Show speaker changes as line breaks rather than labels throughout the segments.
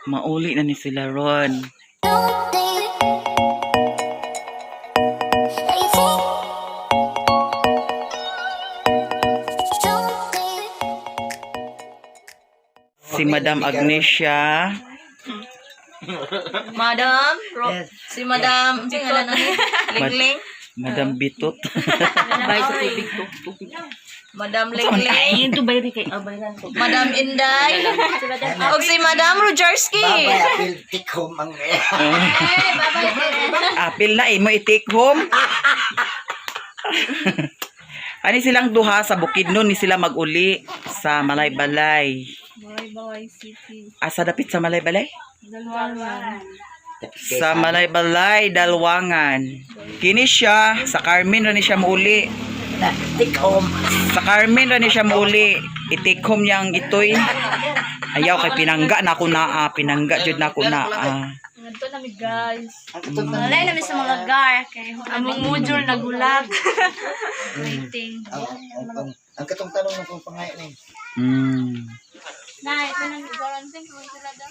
Mauli na ni sila ron. Si Madam Agnesia.
Madam, si Madam, si Lingling.
Madam Bitot.
Bay sa tubig to. Madam Lingling. Madam Inday. Og si Madam Rogerski.
Babay, apil tikom ang
Apil na eh, mo i-take home. Ani silang duha sa Bukidnon ni sila maguli sa Malaybalay.
Malaybalay City.
Asa dapit sa Malaybalay?
Dalwangan.
Sa Malaybalay, Dalwangan. Kini siya sa Carmen ra ni siya muuli.
Tikom.
Sa Carmen ra ni siya muuli. I-take home niyang itoy. Ayaw kay pinangga na ako naa, pinangga jud na ako naa.
Ngadto na mi, guys.
Walay namin sa mga gar. Kay
Among mujur nagulat.
Waiting.
Ang katong tanong ng kong pangayon na yun.
Na, ito na mi quarantine kung sila daw.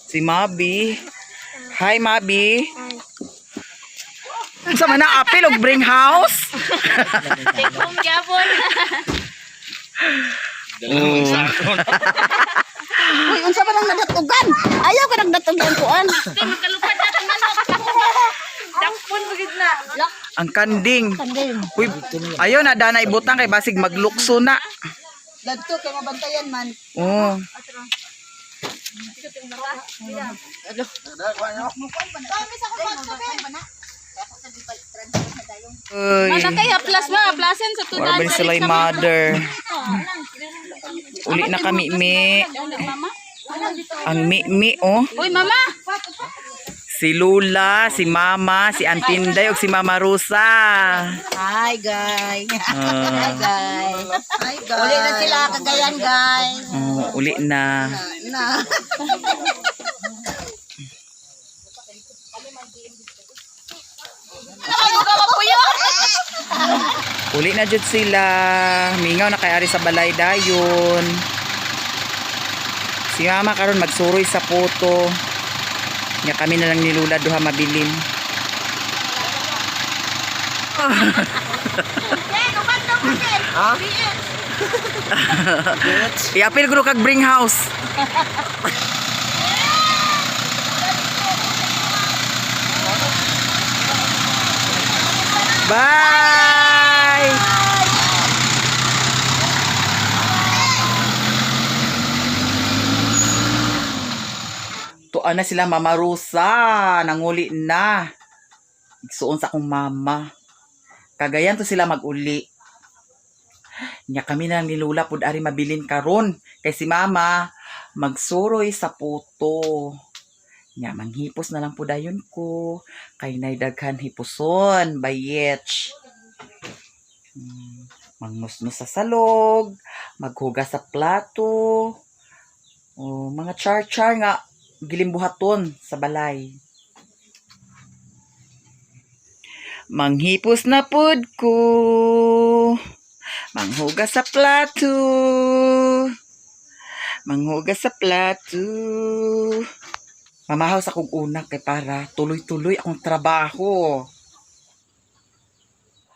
Si Mabi. Hi, Mabi. Unsa man na apil og bring house?
Take home gyapon.
Uy, unsa man ang nadatugan? Ayaw ka nagdatugan kuan.
Magkalupad na itong manok.
Dakpon bagid na.
Ang kanding. Uy, ayaw na dana ibutang kay basig maglukso na.
Dadto kay mabantayan man.
Oh. Uy.
Kay haplas ma, haplasin sa
Wala ba ni sila yung mother? Uli na kami, mi. Ang mi-mi, oh.
Uy, mama.
Si Lula, si Mama, si Antinday, ug si Mama Rosa.
Hi, guys.
Ah,
Guys. Hi, guys. Uli na sila kagayan, guys.
oh, uli na.
Na.
Uli na jud sila. Mingaw na kay ari sa balay dayon. Si Mama karon magsuroy sa puto. Nya kami na lang ni Lula duha mabilin.
Ha?
Iapil ko kag bring house. Bye! Tuan na sila Mama Rosa. Nanguli na. Igsuon sa akong mama. Kagayan to sila maguli. Nya kami na lang ni Lola pud ari mabilin karon kay si mama magsuroy sa puto. Nya manghipos na lang po dayon ko kay nay daghan hipuson bayetch. Mangnusnos sa salog, maghugas sa plato. O mga char-char nga gilimbuhaton sa balay. Manghipos na pud ko. Manghugas sa plato. Manghugas sa plato. Mamahaw sa kong una kay para tuloy-tuloy akong trabaho.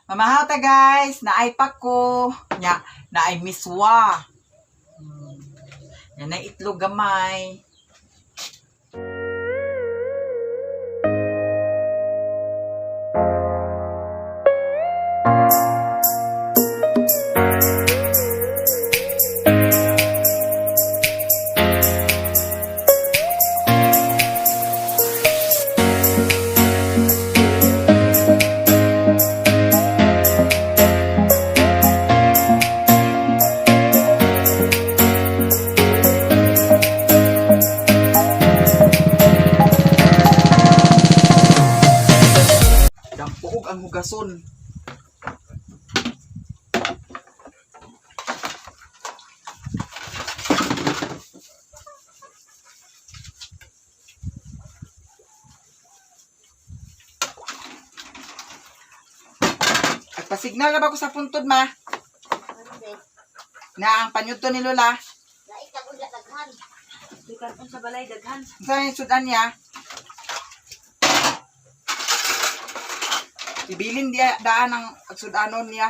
Mamahaw ta guys, naay pa ko. Nya, naay miswa. Nya na itlog gamay. Dampuog ang hugason. Nagpasignal na ba ko sa puntod, ma? Na ang panyuto ni Lola.
Dukan sa balay daghan.
Unsa yung sudan niya? Ibilin dia daan ang sudanon niya.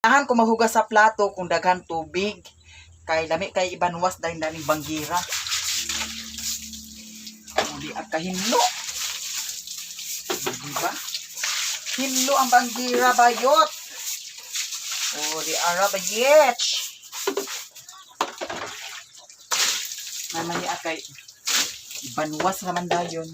Dahan ko maghugas sa plato kung daghan tubig. Kay lami kay ibanwas dahil daning banggira. Uli at kahinlo. Di ba? Hinlo ang banggira bayot. Uli ara bayet. Mamani akay ibanwas raman dayon.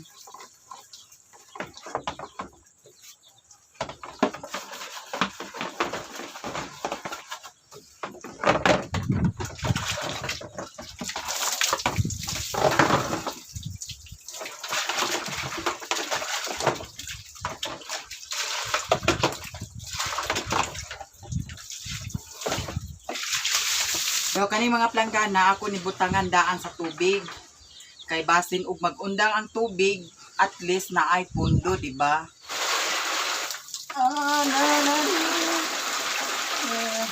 Daw kani mga planggana ako ni butangan daan sa tubig. Kay basin og magundang ang tubig, at least na ay pundo, di ba? Ah, na, na, na. Ah.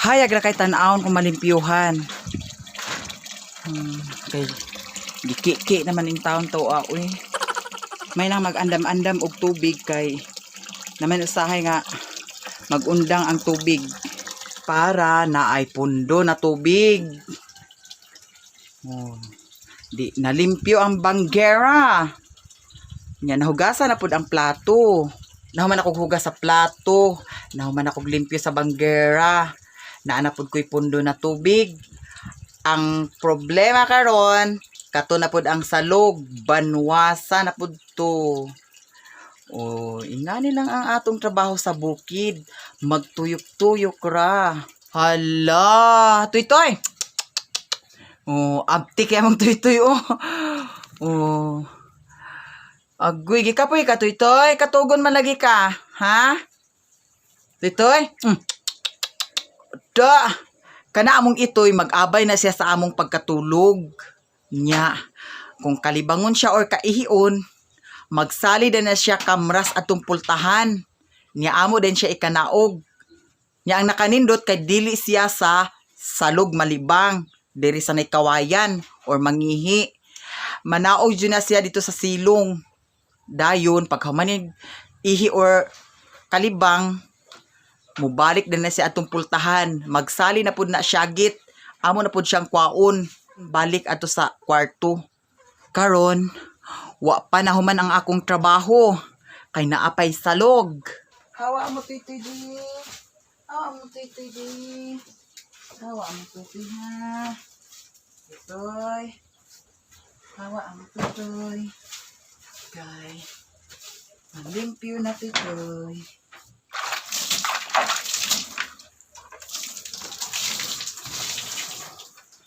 Hayag ra kay tan-awon kung malimpyuhan. Kay gikiki naman in taon to ah, uy. May nang mag-andam-andam og tubig kay naman usahay nga magundang ang tubig para na ay pundo na tubig. Oh, di nalimpyo ang banggera. Nya nahugasan na pud ang plato. Nahuman ako hugas sa plato. Nahuman ako limpyo sa banggera. Naana pud ko'y pundo na tubig. Ang problema karon, kato na pud ang salog, banwasa na pud to. O, ingani lang ang atong trabaho sa bukid. Magtuyok-tuyok ra. Hala, tuytoy. Oh, abti kaya mong tuytoy oh. Oh. Agoy, gikapoy ka tuytoy, katugon man lagi ka, ha? Tuytoy? Da. Kana among itoy mag-abay na siya sa among pagkatulog. Nya. Kung kalibangon siya or kaihion, magsali din na siya kamras atong pultahan. Nya amo din siya ikanaog. Nya ang nakanindot kay dili siya sa salog malibang diri sa kawayan or mangihi. Manaog jud na siya dito sa silong. Dayon paghumanig ihi or kalibang, mubalik din na siya atong pultahan. Magsali na pud na siya git. Amo na pud siyang kwaon. Balik ato sa kwarto. Karon, wa pa na human ang akong trabaho. Kay naapay salog. Hawa mo tuy di. Hawa mo tuy di. Hawa mo tuy ha. Tutoy. Hawa mo tutoy. Kay. Limpyo na titoy.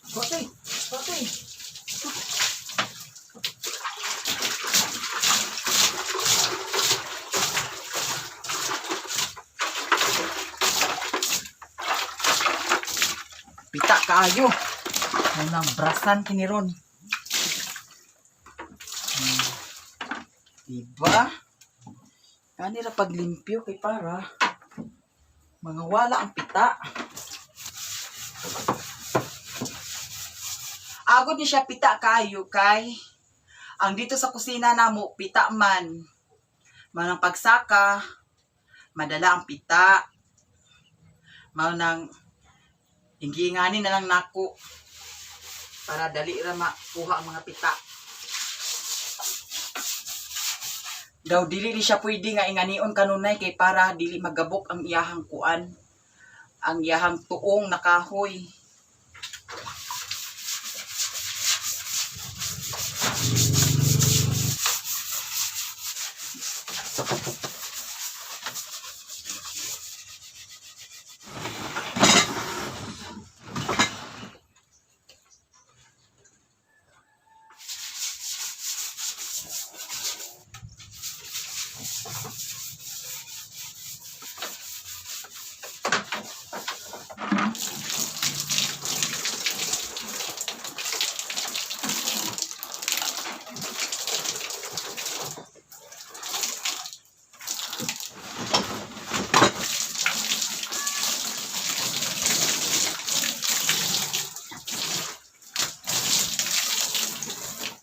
Kote, kote. Pita kaayo. Unang brasan kini ron. Diba? Kanira paglimpyo kay para mga wala ang pita. Agod ni siya pita kayo kay ang dito sa kusina namo pita man. Manang pagsaka madala ang pita. Mao nang ingiingani na lang nako para dali ra makuha ang mga pita. Daw dili ni siya pwede nga inganion kanunay kay para dili magabok ang iyahang kuan, ang iyahang tuong na kahoy.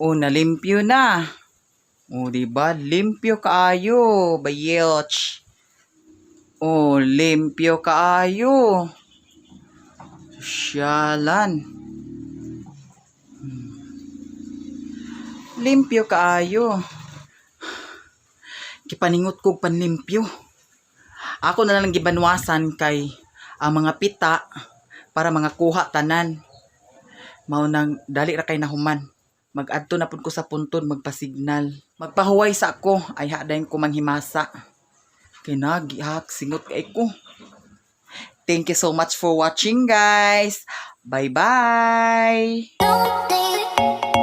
O, nalimpyo na. O, di ba? Limpyo kaayo, bayelch. O, limpyo kaayo. Sosyalan. Limpyo kaayo. Kipaningot kog panlimpyo. Ako na lang gibanwasan kay ang mga pita para mga kuha tanan. Mao nang dali ra kay nahuman. Mag-adto na pud ko sa puntod magpasignal. Magpahuway sa ako ay hadayon ko manghimasa. Kay nagihak singot kay ko. Thank you so much for watching, guys. Bye bye.
Don't think